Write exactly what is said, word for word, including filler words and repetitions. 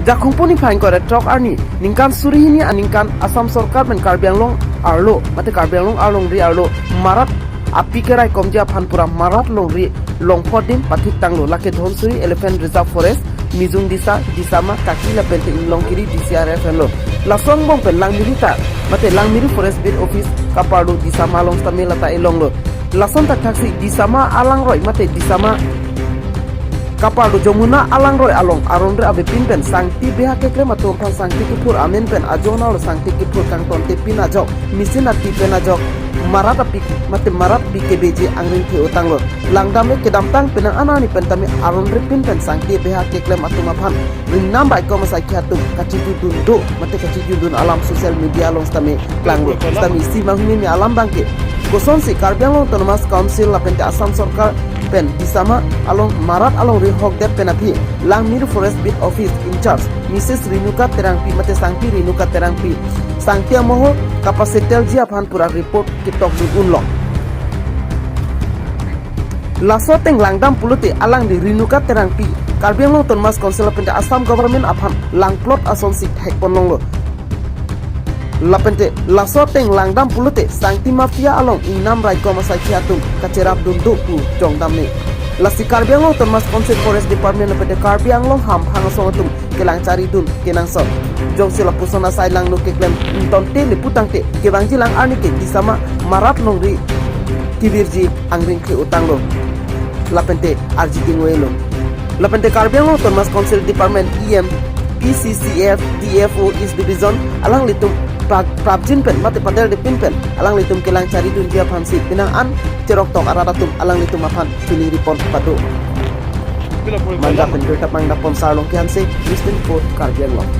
Jakhungpo niphai ingkoi ra throk arni, ningkan suri hini aningkan Assam Sorkar pen Karbi Anglong arlo, mate Karbi Anglong alongri arlo, marat api keraikomji aphan pura marat longri longpho adim pathiktanglo, lake Dhansiri Elephant Reserve Forest, Mijung Disa, Disama, Kaki lapente Inglongkiri D C R F henlo. Laso angbong pen Langmiri ta, mate Langmiri Forest Beat Office kaparlo Disama along sitame lata elonglo. Lason thakthaksi Disama alangroi mate Disama kaparlo Jamuna alangroi along aron re avepin pen sangti beha keklem atum aphan sangti kephur amen pen ajo nalo sangti kephur kangtontepin ajok, machine ati pen ajok, marat api mate marat api kebeji angring the-otanglo. Langdam le kedamtang penang anani pen tame aron repin pen sangti beha keklem atum aphan ringnam raikom asaikhi atum kachijudun do mate kachijudun alam social media along sitame klanglo. Sitame isi manghumeme alam abangke, kosonsi Karbi Anglong Autonomous Council lapente Assam Sorkar pen Disama along marat alongri hokdet pen aphi Langmiri Forest Beat Office in-charge Mrs Renuka Terangpi mate sangti Renuka Terangpi sangti amoho kapasetelji aphan pura report ketokdun unlo. Laso ateng langdam pulote alangli Renuka Terangpi Karbi Anglong Autonomous Council lapente Assam Government aphan langplot asonsi thekponlonglo. Lapente laso ateng langdam pulote sangti mafia along ingnam raikom asaikhi atum kacherapdun do pu jongdam me. Lasi Karbi Anglong Autonomous Council Forest Department lapente Karbi Anglong hamphang asong atum kelang charidun kenangsot. Jongsi lapuson asai langno keklem intonte le putangte kevangjilang arni ke Disama marat longri kevirji angring the-otanglo. Lapente arji tingwelo. Lapente Karbi Anglong Autonomous Council Department E M, P C C F, D F O East Division alanglitum pra-, prapjin pen mate padeldepin pen alanglitum kelang charidunji aphansi penang an cheroktok arat atum alanglitum aphan chuningri pon pado. Manja pen birta pangdapon Sarlongki Hanse, News twenty-four Karbi Anglong.